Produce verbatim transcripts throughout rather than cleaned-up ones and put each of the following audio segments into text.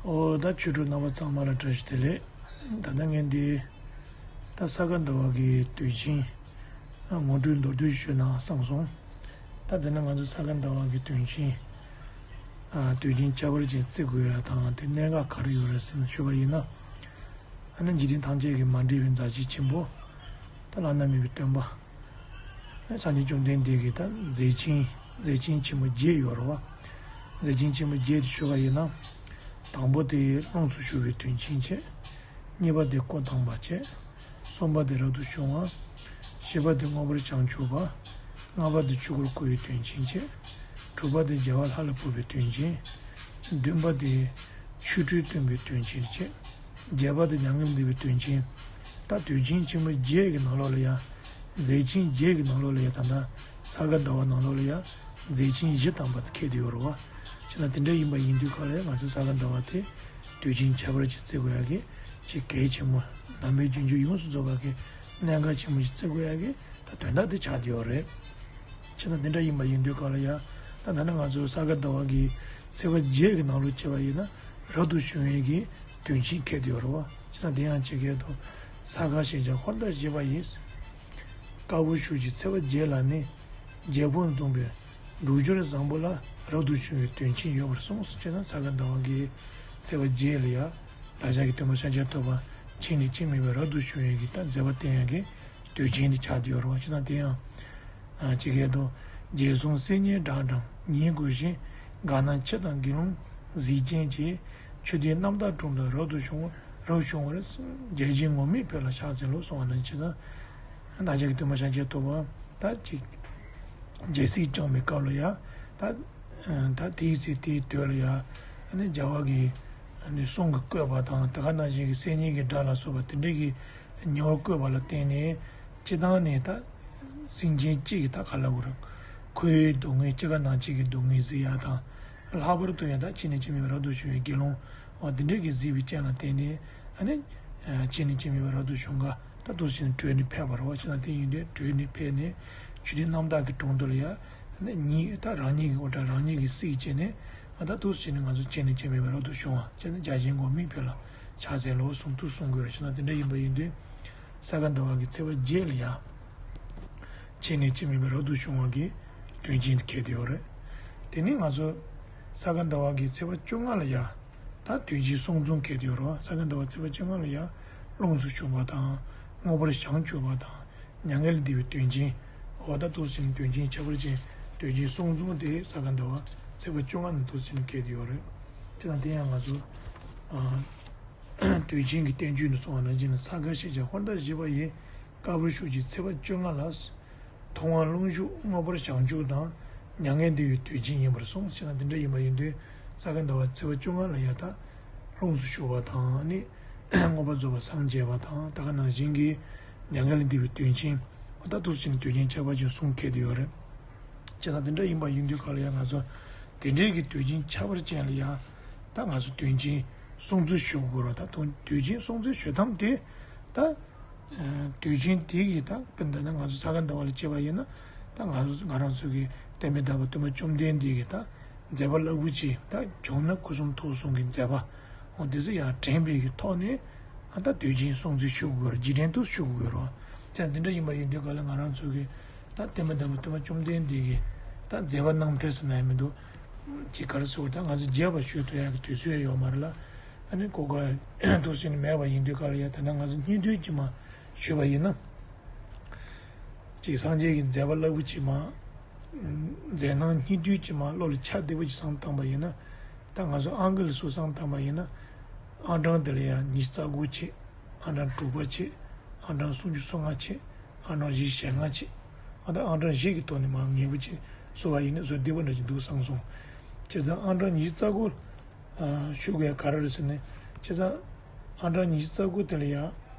ཨོ་ད་ཆོས་གྲོགས་རྣམ་པ་ཚང་མ་ལ་བཀྲ་ཤིས་བདེ་ལེགས། ད་ལྟ་ངས་འདི་ད་ས་ག་ཟླ་བ་གི་དུས་ཆེན་ངོ་སྤྲོད་མདོར་བསྡུས་ཞུས་ན་བསམ་སོང་། ད་དེ་ན་ང་ཚོ་ས་ག་ཟླ་བ་གི་དུས་ཆེན་དུས་ཆེན་ཁྱད་པར་ཅན་བརྩི་དགོས་ཡ་དང་དེ་གནད་འགག་ག་རེ་ཡོད་རེད་ཟེར་ན་ཞུས་པ་ཡིན་ན། ཨ་ནི་འཇིག་རྟེན་ཐམས་ཅད་ཀྱི་མ་འདྲེས་པའི་མཛའ་བཤེས་ཆེན་པོ། ད་བླ་ན་མེད་པའི་སྟོན་པ། སངས་རྒྱས་བཅོམ་ལྡན་འདས་ཀྱི་ད་མཛད་ཆེན་མཛད་ཆེན་ཆེན་མོ་བརྒྱད་ཡོད་རེད་བ། མཛད་ཆེན་ཆེན་མོ་བརྒྱད་དེ་ཞུ་བ་ཡིན་ན། དང་པོ་དེ་ལོངས་སུ་སྤྱོད་པའི་དོན་ཆེན་བྱས། གཉིས་པ་དེ་བཀོད་དམ་པ་བྱས། གསུམ་པ་དེ་རབ་ཏུ་བྱུང་བ། བཞི་པ་དེ་མངོན་པར་བྱང་ཆུབ་པ། ལྔ་པ་དེ་ཆོས་འཁོར་བསྐོར་བའི་དོན་ཆེན་བྱས། དྲུག་པ་དེ་རྒྱལ་བ་ལྷ་ལ་བབས་པའི་དོན་ཆེན། བདུན་པ་དེ་ཆོས་འཕྲིན་སྟོན་པའི་དོན་ཆེན་བྱས། བརྒྱད་པ་དེ་མྱ་ངན་འདས་པའི་དོན་ཆེན། ད་དུས་ཆེན་ཆེན་མོ་བརྒྱད་ཀྱི་ནང་ལོགས་ལ་ཡ། མཛད་ཆེན་བརྒྱད་ཀྱི་ནང་ལོགས་ལ་ཡ་ད་ལྟ་ས་ག་ཟླ་བ་ནང་ལོགས་ལ་ཡ། མཛད་ཆེན་བཞི་ཐམ་པ་དེ་འཁེལ་བསྡད་ཡོད་རེད་བ། བྱས་ཙང་དེ་འདྲ་ཡིན་པ་ཡིན་དུས་ག་ལ་ཡ་ང་ཚོ་ས་ག་ཟླ་བ་དེ་དུས་ཆེན་ཁྱད་པར་ཅན་བརྩི་དགོས་ཡ་གི་ཅིག་གལ་ཆེན་མོ། ནང་པའི་རྒྱུན་སྤྱོད་ཡོངས་སུ་རྫོགས་པ་གི་གནད་འགག་ཆེན་མོ་ཞིག་བརྩི་དགོས་ཡ་གི་ད་དོན་དག་དེ་ཆགས་བསྡད་ཡོད་རེད། བྱས་ཙང་དེ་འདྲ་ཡིན་པ་ཡིན་དུས་ག་ལ་ཡ། ད་ད་ནི་ང་ཚོ་ས་ག་ཟླ་བ་གི་ཚེས་པ་བརྒྱད་ཀྱི་ནང་ལོགས་བྱས་པ་ཡིན་ན་རབ་ཏུ་བྱུང་བའི་གི་དོན་ཆེན་འཁེལ་བསྡད་ཡོད་རེད་བ། བྱས་ཙང་དེ་ཡང་ཅིག་གལ་དུ་ས་ག་ཞེས་བྱ་ཧོར་ཟླ་བཞི་པ་ཡིན། དཀར་པོ་ཤུགས་ཀྱི་ཚེས་པ་བརྒྱད་ལ་ནི། རྒྱལ་པོ་འཛོམས་པའི་འབྲུག་སྦྱོར་བཟང་པོ་ལ་རབ་ཏུ་བྱུང་བའི་དོན་ཆེན་ཡོད་པར་གསུངས་སོ། བྱས་ཙང་ས་ག་ཟླ་བ་གི་ཚེས་པ་བརྒྱད་ལ་ཡ། བདག་ཅག་གི་སྟོན་པ་ཤཱཀྱ་ཐུབ་པ་འཆི་ནས་འཆི་མེད་པའི་རབ་ཏུ་བྱུང་བའི་གི་ད་མཛད་པ་བསྟན་ཡ་གི་དུས་ཆེན་དེ་ཆགས་བསྡད་ཡོད་རེད་བ། བྱས་ཙང་དེ་ཡང་། ཨ་ཅིག་གལ་དུ། རྒྱལ་གསུང་སིལ་སྙན་སྒྲ་གྲངས་ཉིད་གོ་ཞིང་། དགའ་སྣང་མཆེད་དང་དགེ་སློང་གཟི་ཅན་གྱིས། ཆོས་འདིའི་རྣམ་དག་དྲུང་དུ་རབ་ཏུ་བྱུང་བ། རབ་བྱུང་བར། རྒྱལ་ཆེན་ངུར་སྨྲིག་ཕུད་ལ་ཕྱག་འཚལ་ལོ་གསུངས་པ་ནང་བཞིན་བྱས་ཙང་། བདག་ཅག་གི་སྟོན་པ་ཤཱཀྱ་ཐུབ་པ་ད་ཅིག་རྒྱལ་སྲིད་བསྐྱངས་པའི་སྐབས་ལ་ཡ། ད་ད་དེའི་ཚེ་དེའི་དུས་ལ་ཡ། ཨ་ནི་རྒྱལ་བ་གི་ཨ་ནི་གསུང་གི་བཀོད་པ་དང་དེ་ག་ནང་བཞིན་གྱི་སིལ་སྙན་གྱི་སྒྲ་ལ་སོགས་པ་དེ་འདྲ་གི་ཉེ་བར་བཀོད་པ་ལ་བརྟེན་ནས་སྤྱི་བཏང་ནས་ད་སེམས་ཅན་གཅིག་གི་ད་ག་ལ་གོ་ར། ཁོའི་སྡུག་བསྔལ་སྐྱེ་རྒ་ན་འཆི་གི་སྡུག་བསྔལ་གཟིགས་ཡ་དང་། ལྷག་པར་དུ་ཡང་ད་འཆི་ནས་འཆི་མེད་པའི་རབ་ཏུ་བྱུང་བའི་དགེ་སློང་འོ་དེ་འདྲ་གི་གཟིགས་པའི་རྐྱེན་ལ་བརྟེན་ནས་ཨ་ནི་འཆི་ནས་འཆི་མེད་པའི་རབ་ཏུ་བྱུང་ག་ད་འདུག་སེ་བྲོས་ནས་ཕེབས་པ་རེད་བ། བྱས་ཙང་དེ་ཡིན་དུས་བྲོས་ནས་ཕེབས་ནས་ཆོས་འདི་རྣམ་དག་གི་དྲུང་དུ་ལ་ཡ། ཨ་ནི་ཉིད་ད་རང་ཉིད་ཀྱི་དབུ་སྐྲ་རང་ཉིད་ཀྱིས་བསིལ་བྱས་ནས་ཨ་ད་འདུག་སེ་བྱས་ནས་ང་ཚོ་འཆི་ནས་འཆི་མེད་པའི་རབ་ཏུ་བྱུང་བ་བྱས་ནས་རྒྱལ་ཆེན་ངུར་སྨྲིག་ཕུད་ལ་ཕྱག་འཚལ་ལོ་གསུངས་དུས་གསུང་དགོས་རེད། བྱས་ཙང་དེ་འདྲ་ཡིན་པ་ཡིན་དུས་ས་ག་ཟླ་བ་གི་ཚེས་པ་བརྒྱད་ལ་ཡ། འཆི་ནས་འཆི་མེད་པའི་རབ་ཏུ་བྱུང་བ་གི་དོན་ཆེན་དེ་འཁེལ་བསྡད་ཡོད་རེད། དེ་ནས་ང་ཚོ་ས་ག་ཟླ་བ་གི་ཚེས་པ་བཅོ་ལྔ་ལ་ཡ། ད་དོན་ཆེན་གསུམ་འཛོམས་འཁེལ་བསྡད་ཡོད་རེད་བ། ས་ག་ཟླ་བ་ཚེས་པ་བཅོ་ལྔ་ལ་ཡ། ལོངས་སུ་སྤྱོད་པ་དང་། མངོན་པར་བྱང་ཆུབ་པ་དང་། མྱ་ངན་ལས་འདས་པའི་དོན་ཆེན། འོ་ད་འདུག་སེ་བྱས་ནས་དོན་ཆེན་ཁྱད་པར་ཅན་དོན་ཆེན་གསུམ་འཛོམས་དེ་ས་ག་ཟླ་བ་ཚེས་པ་བཅོ་ལྔ་ནས་འདུག་སེ་བྱས་ནས་འཁེལ་བསྡད་ཡོད་རེད། དེ་དང་དེ་ཡང་ང་ཚོ། ཨ། དུས་ཆེན་གྱི་བསྟན་བཅོས་ནས་གསུངས་པ་ནང་བཞིན་ལ་ས་ག་ཞེས་བྱ་ཧོར་ཟླ་བཞི་པ་ཡི། དཀར་པོ་ཤུགས་ཀྱི་ཚེས་པ་བཅོ་ལྔ་ལ། མཐོང་བ་རླུང་ཤུགས་མངོན་པར་བྱང་ཆུབ་དང་། མྱ་ངན་འདས་པའི་དུས་ཆེན་ཡིན་པར་གསུངས། བྱས་ན་དེ་འདྲ་ཡིན་པ་ཡིན་དུས་ས་ག་ཟླ་བ་ཚེས་པ་བཅོ་ལྔ་ལ་ཡ་ད། ལོངས་སུ་སྤྱོད་པ་དང་ནི། མངོན་པར་རྫོགས་པར་སངས་རྒྱས་པ་དང་དེ་ག་ནང་བཞིན་གྱི། མྱ་ངན་ལས་འདས་པའི་དོན་ཆེན། ད་འདུག་སེ་བྱས་ནས་དོན་ཆེན་ཁྱད་པར་ཅན་གསུམ་འཁེལ་བསྡད་ཡོད་རེད། བྱས་ཙང་དེ་འདྲ་ཡིན་པ་ཡིན་དུས་ག་ལ་ཡང་ང་ཚོ་དེ་འདྲའི་གི་དུས་ཆེན་ཁྱད་པར་ཅན་ལ་ཡང་ད་ང་ཚོ་དོན་ཆེན་སྲུང་བརྩི་ཞུ་དགོས་རེད། ད་དོན་དུས་ཆེན་སྲུང་བརྩི་ཞུ་སྟངས་དེ་ད་དུས་ཆེན་དེ་གི་ད་དཔེར་ན་ང་ཚོ་ས་ག་ཟླ་བ་ལ་བྱས་པ་ཡིན་ན་ད་ང་ཚོ་ང་རང་ཚོ་གི་བསྟན་པའི་བདག་པོ་སྟོན་པ་བཅོམ་ལྡན་འདས་ཀྱི་ད་མཛད་པ་རླབས་པོ་ཆེ་ད་བྱུང་ན་སྐུ་གསུང་ཐུགས་གསུམ་གྱི་མཛད་པ་འོ་དེ་ཚོ་ཡང་དྲན་པའི་གི་ཐོག་ནས་ད་དུས་ཆེན་སྲུང་བརྩི་ཞུ་དགོས་རེད། རྗེས་དྲན་དུ་ཞུ་དགོས་རེད། ད་འདི་འདྲ་ཡིན་པ་ཡིན་དུས་ག་ལ་ང་རང་ཚོ་གི་ད་བསྟན་པའི་བདག་པོ་སྟོན་པ་བཅོམ་ལྡན་འདས་ཀྱི་ད་མཛད་པ་རྣམ་ཐར་ཟེར་ན་ཡང་མི་འདུག་ཅིག་ག་རེ་ཟེར་དགོས་ད་ང་ཚོ་རྒྱས་པ་ཞུ་ཐུབ་ཡག་གི་དུས་ཚོད་ཡོད་མ་རེད་ལ། ཨ་ནི་གོ་སྐབས་འདུག་སེ་ནི་མེད་པ་ཡིན་དུས་ག་ལ་ཡ་ད་ནང་ང་ཚོ་སྙིང་བསྡུས་ཀྱི་མ་ཞུས་པ་ཡིན་ན། ཅིག་སངས་རྒྱས་ཀྱི་མཛད་པ་རླབས་པོ་ཆེ་མ། མཛད་རྣམ་སྙིང་བསྡུས་ཀྱི་མ་བློ་ལ་ཁྱབ་བདེ་པོ་ཅིག་བསམ་བཏང་པ་ཡིན་ན། ད་ང་ཚོ་ཨང་ཀི་ལ་སུ་བསམ་བཏང་པ་ཡིན་ན། ཨང་གྲངས་དེ་ལ་ཡ་ཉི་ཤུ་རྩ་དགུ་བྱས། ཨང་གྲངས་དྲུག་པ་བྱས། ཨང་གྲངས་སུམ་ཅུ་སོ་ལྔ་བྱས། ཨང་གྲངས་བཞི་ཞེ་ལྔ་བྱས། ཨ་ད་ཨང་གྲངས་བཞི་གི་ཐོག་ནས་མར་ངེས་པོ་བྱས་བཟོ་བ་ཡིན་ན་བཟོ་བདེ་པོ་འདྲ་ཅིག་འདུག་བསམ་སོང་། བྱས་ཙང་ཨང་གྲངས་ཉི་ཤུ་རྩ་དགུ་ཞུ་དགོས་ག་རེ་རེད་ཟེར་ནས། བྱས་ཙང་ཨང་གྲངས་ཉི་ཤུ་རྩ་དགུ་དེ་ལ་ཡ་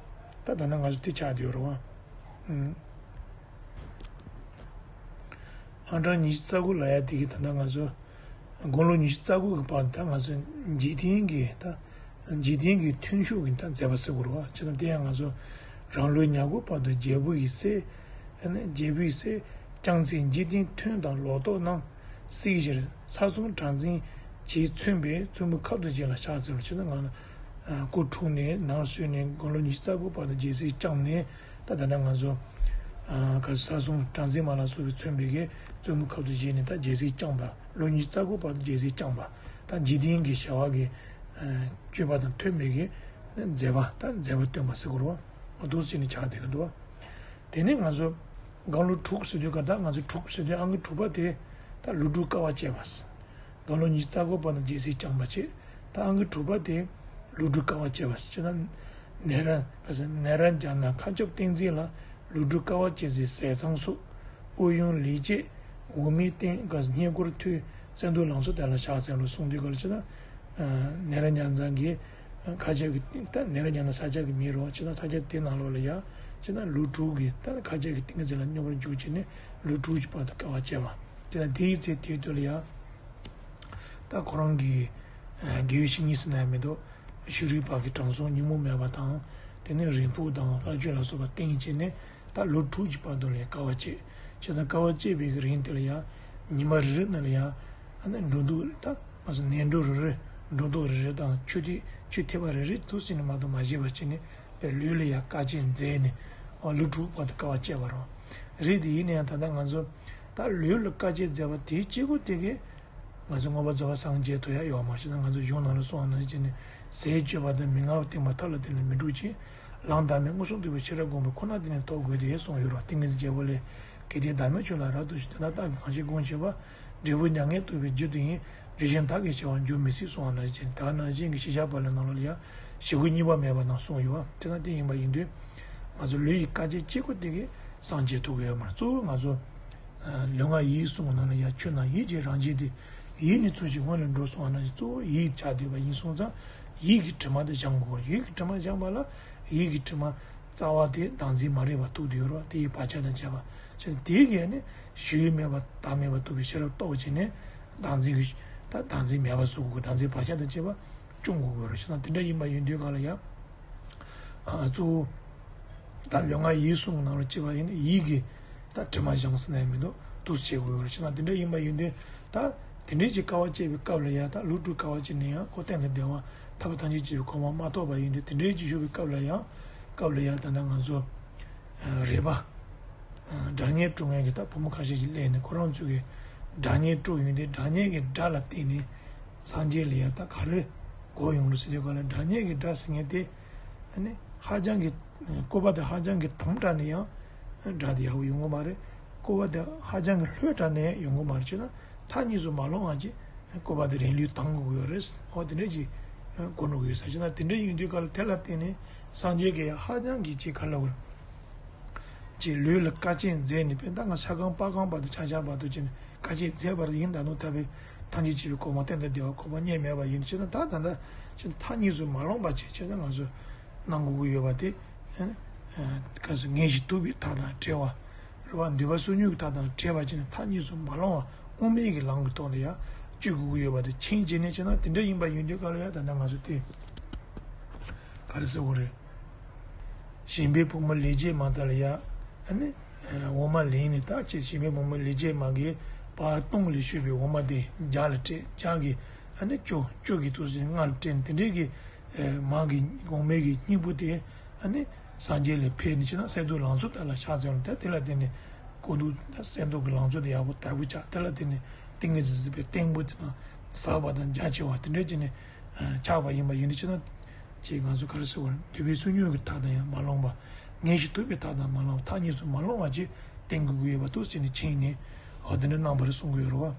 ད་ད་ནང་ང་ཚོ་དེ་ཆགས་བསྡད་ཡོད་རེད་བ། ཨང་གྲངས་ཉི་ཤུ་རྩ་དགུ་ལབ་ཡ་དེ་གི་ད་ལྟ་ང་ཚོ་དགུང་ལོ་ཉི་ཤུ་རྩ་དགུ་གི་བར་དུ་ད་ང་ཚོ་འཇིག་རྟེན་གྱི་ད་འཇིག་རྟེན་གྱི་ཐོན་ཤུགས་ཀྱི་ད་མཛད་པ་ཟེར་དགོས་རེད་བ། བྱས་ཙང་དེ་ཡང་ང་ཚོ་རང་ལུས་ཉལ་འགོ་བར་དུ་རྒྱལ་པོ་ཡི་སྲས། རྒྱལ་པོ་ཡི་སྲས་རྐྱང་རྩེ་འཇིག་རྟེན་ཐོན་དང་ལོག་རྟོག་རྣམས་སྲིད་ཞིར་ས་གསུམ་གྲགས་འཛིན་ ཅེས་མཚོན་པའི་བཙུན་མོའི་ཁབ་ཏུ་བྱས་ལ་ཕྱག་འཚལ་ལོ། ཅེ་ན་ང་ལ་སྐུ་འཁྲུངས་ནས་ནང་སོན་ནས་དགུང་ལོ་ཉི་ཤུ་རྩ་དགུ་བར་དུ་རྒྱལ་སྲིད་བསྐྱངས་ནས། ད་ད་ལྟ་ང་ཚོ་ག་ས་སྲུང་གྲངས་འཛིན་མ་ལ་སོགས་པའི་མཚོན་པའི་གི་བཙུན་མོའི་ཁབ་ཏུ་བྱས་ནས་ད་རྒྱལ་སྲིད་བསྐྱངས་པ། ལོ་ཉི་ཤུ་རྩ་དགུ་བར་དུ་རྒྱལ་སྲིད་བསྐྱངས་པ། ད་འཇིག་རྟེན་གྱི་བྱ་བ་གི་སྤྱོད་པ་དང་མཐུན་པའི་གི་མཛད་པ། ད་མཛད་པ་སྟོན་པ་ཟེར་དགོས་རེད་བ། འོ་འདུག་སེ་བྱས་ནས་ཆགས་བསྡད་ཀྱི་འདུག་བ། དེ་ནས་ང་ཚོ་སྒང་ལོ་དྲུག་ཟེར་དུས་ག་ད་ང་ཚོ་དྲུག་ཟེར་དུས་ཨང་ཀི་དྲུག་པ་དེ་ད་ཀླུ་སྒྲུབ་དཀའ་བ་སྤྱད་པ། སྒང་ལོ་ཉི་ཤུ་རྩ་དགུ་བར་དུ་རྒྱལ་སྲིད་བསྐྱངས་པ་བྱས། ད་ཨང་ཀི་དྲུག་པ་དེ་ཀླུ་སྒྲུབ་དཀའ་བ་སྤྱད་པ་ཟེར་ན། ནེ་ར་ག་ཟེར་ནེ་ར་ཛྙཱ་ན་མཁའ་ཁྱབ་ཏིང་འཛིན་ལ། ཀླུ་སྒྲུབ་དཀའ་བ་སྤྱད་ཟེར་ཟས་གཙང་བསྲུབས། དབུགས་དབྱུང་ལས་བྱེད་འོག་མིན་བསྟན། ག་ཟེར་བསྙེན་བཀུར་མཐུ་གསོལ་འདེབས་ལང་ཚོ་དེ་ལ་ཕྱག་འཚལ་ལོ་གསུངས་དུས་ག་ལ་ཅེ་ན། ནེ་ར་ཛྙཱ་ན་གི་མཁའ་ཁྱབ་ཀྱི་ད་ནེ་ར་ཛྙཱ་ན་ས་སྐྱ་གི་མིང་རེད་བ། ཅེ་ན་ས་སྐྱ་དེ་ནང་ལོགས་ལ་ཡ་ཅེ་ན་ཀླུ་སྒྲུབ་ཀྱི་ད་མཁའ་ཁྱབ་ཀྱི་ཏིང་འཛིན་ལ་སྙོམས་པར་འཇུག་བྱས་ནས་ཀླུ་སྒྲུབ་ཀྱི་བར་དུ་དཀའ་བ་སྤྱད་པ། ཅེ་ན་དེའི་ཚེ་དེའི་དུས་ལ་ཡ་ད་ཁོ་རང་གི་དགེ་བའི་བཤེས་གཉེན་ཟེར་ན་ཡང་མི་འདུག་ཤེས་རིག་པ་གི་དྲང་སྲོང་ཉོན་མོངས་མེད་པ་དང་། དེ་ནས་རིང་སྤུངས་དང་ལྷ་ཆོས་ལ་སོགས་པ་བསྟེན་བྱས་ནས་ད་ལོ་དྲུག་གི་བར་དུ་ལ་ཡ་དཀའ་བ་སྤྱད། བྱས་ཙང་དཀའ་བ་སྤྱད་པའི་གི་རིང་དེ་ལ་ཡ་ཉི་མ་རེ་རེ་ནང་ལ་ཡ། ཨ་ནི་འགྲོ་འདུག་ད་ང་ཚོ་ནས་འགྲོ་རེ་རེ། འགྲོ་འདུག་རེ་རེ་དང་ཆུ་ཐིགས་ཆུ་ཐིགས་པ་རེ་རེ་འདུག་ཟེར་ནས་མ་གཏོགས་མ་བཞེས་པ་བྱས་ནས་པའི་ལུས་ལ་ཡ་དཀའ་སྤྱད་མཛད་ནས། ཨོ་ལོ་དྲུག་བར་དུ་དཀའ་བ་སྤྱད་པ་རེད། རེད་དེ་ཡིན་ན་ཡང་ད་ལྟ་ང་ཚོ་ད་ལུས་ལ་དཀའ་སྤྱད་མཛད་པ་དེའི་སྐྱེ་སྒོ་དེ་གས་ང་ཚོ་མངོན་པར་རྫོགས་པར་སངས་རྒྱས་ཐོབ་ཡ་ཡོད་མ་རེད། ཅེ་ན་ང་ཚོ་གཞུང་ནང་ལ་གསུངས་པ་ནང་བཞིན་བྱས་ནས་ཟས་སྤྱོད་པ་དང་མི་མངའ་བར་བསྟེན་པ་ཐབས་ལ་བརྟེན་ནས་མི་འགྲུབ་ཅིང་། ལམ་བདག་མེད་མངོན་སུམ་རྟོགས་པའི་ཤེས་རབ་བསྒོམས་པས་ཁོ་ན་དེ་ནི་ཐོབ་དགོས་ཏེ་གསུངས་ཡོད་རེད། ཏིང་ངེ་འཛིན་བརྒྱད་པོ་ལས། གལ་ཏེ་བདག་མེད་ཆོས་ལ་རབ་ཏུ་ཞུགས། དེ་ལྟར་བརྟགས་པས་གང་ཞིག་བསྒོམས་བྱས་པ། འབྲས་བུ་མྱ་ངན་ཐོབ་པའི་རྒྱུ་དེ་ཡིན། རྒྱུ་གཞན་དག་གིས་བྱ་བ་འགྱུར་མི་སྲིད་གསུངས་པ་ནང་བཞིན། ད་ནང་བཞིན་གྱི་ཤེས་བྱ་པ་ལ་ནང་ལོགས་ལ་ཡ་ཞེ་དགུ་གཉིས་པ་མེད་པ་ནང་གསུངས་ཡོད་བ། དེ་ན་དེ་ཡིན་པ་ཡིན་དུས་ང་ཚོ་ལུས་ཀྱི་དཀའ་སྤྱད་སྐྱེ་སྒོ་དེ་གས་སངས་རྒྱས་ཐོབ་ཀྱི་ཡོད་མ་རེད། གཙོ་བོ་ང་ཚོ་ལུས་ངག་ཡིད་གསུམ་གྱི་ནང་ལ་ཡ་ཆོས་རྣམས་ཡིད་ཀྱི་རང་བཞིན་ཏེ། ཡིད་ནི་ཚུལ་བཞིན་འོང་ལས་འགྲོ་གསུངས་པ་ནང་བཞིན་གཙོ་བོ་ཡིད་ཆགས་བསྡད་པ་ཡིན་སོང་ཙང་ཡིད་ཀྱི་དྲི་མ་དེ་སྦྱང་དགོས། ཡིད་ཀྱི་དྲི་མ་སྦྱང་བ་ལ་ཡིད་ཀྱི་དྲི་མ་རྩ་བ་དེ་བདག་འཛིན་མ་རིག་པ་ཐུག་དུས་ཡོད་རེད་བ། དེ་ཡི་བག་ཆགས་དང་བཅས་པ་ཅན་དེ་གས་ནི་ཞི་གཡོ་མེད་པ་བདག་མེད་པ་རྟོགས་པའི་ཤེས་རབ་རྟོགས་བྱས་ནས་བདག་འཛིན་གྱི་ད་བདག་འཛིན་མེད་པ་བཟོ་དགོས། བདག་འཛིན་བག་ཆགས་དང་བཅས་པ་སྐྱོང་དགོས་ཀྱི་ཡོད་རེད། ཅེ་ན་དེ་འདྲ་ཡིན་པ་ཡིན་དུས་ག་ལ་ཡ། གཙོ་བོ་ད་ལུས་ངག་ཡིད་གསུམ་གྱི་ནང་ལ་སྐྱེས་པ་ཡིན་ན་ཡིད་ཀྱི་ད་དྲི་མ་སྦྱང་ཟེར་ན་ཡང་མི་འདུག་འདུག་སེ་བྱེད་དགོས་ཡོད་རེད། ཅེ་ན་དེ་འདྲ་ཡིན་པ་ཡིན་དུས་ད་དེ་འདྲའི་ཅིག་དཀའ་བ་སྤྱད་པའི་སྐབས་ལ་ཡ་ད་ཀླུ་སྒྲུབ་དཀའ་བ་སྤྱད་ནས་ཡང་ཁོ་གཏན་དུ་བདེ་བ་ཐར་པ་ཐམས་ཅད་མཁྱེན་པའི་གོ་འཕང་མ་ཐོབ་པ་ཡིན་དུས་དེ་འདྲའི་ཅིག་བཞུགས་པའི་སྐབས་ལ་ཡང་སྐབས་ལ་ཡ་ད་ལྟ་ང་ཚོ་རེ་བ་དགྲ་གཉེན་དཀྲུག་མཁན་གྱི་ད་བུ་མོ་ཁ་ཤས་ཤིག་སླེབས་ནས་ཁོ་རང་ཚོས་ཀྱི་དགྲ་གཉེན་དཀྲུག་ཡོང་དུས་དགྲ་གཉེན་གྱི་དགྲ་ལ་བརྟེན་ནས་སངས་རྒྱས་ལ་ཡ་ད་ག་རེ་གོ་ཡོང་ལོ་ཟེར་དུས་ག་ལ་དགྲ་གཉེན་གྱི་དགྲ་ཟེར་མཁན་དེ། ཨ་ནི་ཧ་ཅང་གི་སྐུར་པ་དེ་ཧ་ཅང་གི་དམ་དྲགས་ནས་ཡང་དགྲ་དེ་ཡག་པོ་ཡོང་གི་མ་རེད། སྐུར་པ་དེ་ཧ་ཅང་གི་ལྷོད་དྲགས་ནས་ཡོང་གི་མ་རེད། བྱས་ན་མཐའ་གཉིས་སུ་མ་ལྷུང་བ་ཅིག་སྐུར་པ་དེ་རང་ལུས་དང་དགོས་ཀྱི་ཡོད་རེད། འོ་དེ་འདྲ་ཅིག་གོ་འགྲོ་གི་ཡོད་ས་ཅིག་ན་དེ་འདྲ་ཡིན་དུས་ག་ལ་དེ་ལ་བརྟེན་ནས་སངས་རྒྱས་ཀྱིས་ཧ་ཅང་གི་ཅིག་ག་ལ་བར་ཅིག་ལུས་ལ་དཀའ་སྤྱད་མཛད་ནས་དཔེར་ན་ང་ས་ཁང་པ་ཁང་བར་དུ་ཆ་ཆ་བར་དུ་ཅིག་དཀའ་སྤྱད་མཛད་པར་ཡིན་ད་ནོ་ཐ་བའི་ཐམས་ཅད་མཁྱེན་པའི་གོ་འཕང་གཏན་དུ་བདེ་བ་གོ་འཕང་རྙེད་མེད་པ་ཡིན་ཕྱིར་ན་ད་ད་ལྟ་ཕྱིར་ན་མཐའ་གཉིས་སུ་མ་ལྷུང་བ་བྱས་ཕྱིར་ན་ང་ཚོས་གནང་དགོས་ཀྱི་ཡོད་པ་དེ། ཨ་ནི་ག་ཟེར་ངེས་ཤེས་རྟོགས་པའི་མཐའ་དང་བྲལ་བ། རེད་བ། འདུས་པ་སོ་གཉིས་ཀྱི་མཐའ་དང་བྲལ་བ་བྱས་ནས་མཐའ་གཉིས་སུ་མ་ལྷུང་བ་དབུ་མའི་གི་ལམ་གྱི་ཐོག་ལ་ཡང་སྤྱོད་དགོས་ཀྱི་ཡོད་པ་དེ་མཁྱེན་བྱས་ནས་བྱས་ན་དེ་འདྲ་ཡིན་པ་ཡིན་དུས་ག་ལ་ཡང་ད་ལྟ་ང་ཚོ་དེ་ག་རེ་ཟེར་དགོས་རེད། གཞན་ཕན་ཕོ་མོ་ལས་བྱེད་མ་རྩ་ལ་ཡ། ཨ་ནི། འོ་མ་ལེན་ནས་ད་ཅི་གཞན་ཕན་ཕོ་མོ་ལས་བྱེད་མ་གིས་བར་སྟོང་ལས་བཤོས་པའི་འོ་མ་དེ་ཇ་ལ་སྤྲད། ཇ་གིས་ཨ་ནི་ཅོ་ཅོ་གིས་དུས་སུ་ལྔ་ལ་སྤྲད་ནས་དེ་འདྲའི་གི། མ་གི་འོ་མའི་གི་སྙིང་པོ་དེ་ཨ་ནི་སངས་རྒྱས་ལ་ཕེབས་ནས་ཕྱིན་ན་གསེར་མདོག་ལང་ཚོ་དེ་ལ་ཕྱག་འཚལ་ལ་ད་དེ་ལ་བརྟེན་ནས་ཀུན་ཏུ་ད་གསེར་མདོག་གི་ལང་ཚོ་དེ་ཡག་པོ་དག་པོ་ཆགས། དེ་ལ་བརྟེན་ནས་ཏིང་ངེ་འཛིན་ཟེར་བའི་ལྟད་མོ་དེ་དང་ཟབ་པ་དང་རྒྱ་ཆེ་བ་དེ་འདྲ་བྱས་ནས་ཆགས་པ་ཡིན་པ་ཡིན་དུས་ཕྱིན་ན། ཅེས་ང་ཚོ་ག་རེ་ཟེར་བ་རེད། འདུས་པའི་སོ་གཉིས་ཀྱི་མཐའ་དང་ཡང་མ་ལྷུང་བ། ངེས་ཤེས་རྟོགས་པའི་མཐའ་དང་མ་ལྷུང་བ། མཐའ་གཉིས་སུ་མ་ལྷུང་བ་ཅིག་བསྟེན་དགོས་ཀྱི་ཡོད་པ་འདུག་ཟེར་ནས་མཁྱེན་ནས་འོ་དེ་འདྲ་གནང་བ་རེད་གསུང་གི་ཡོད་རེད་བ།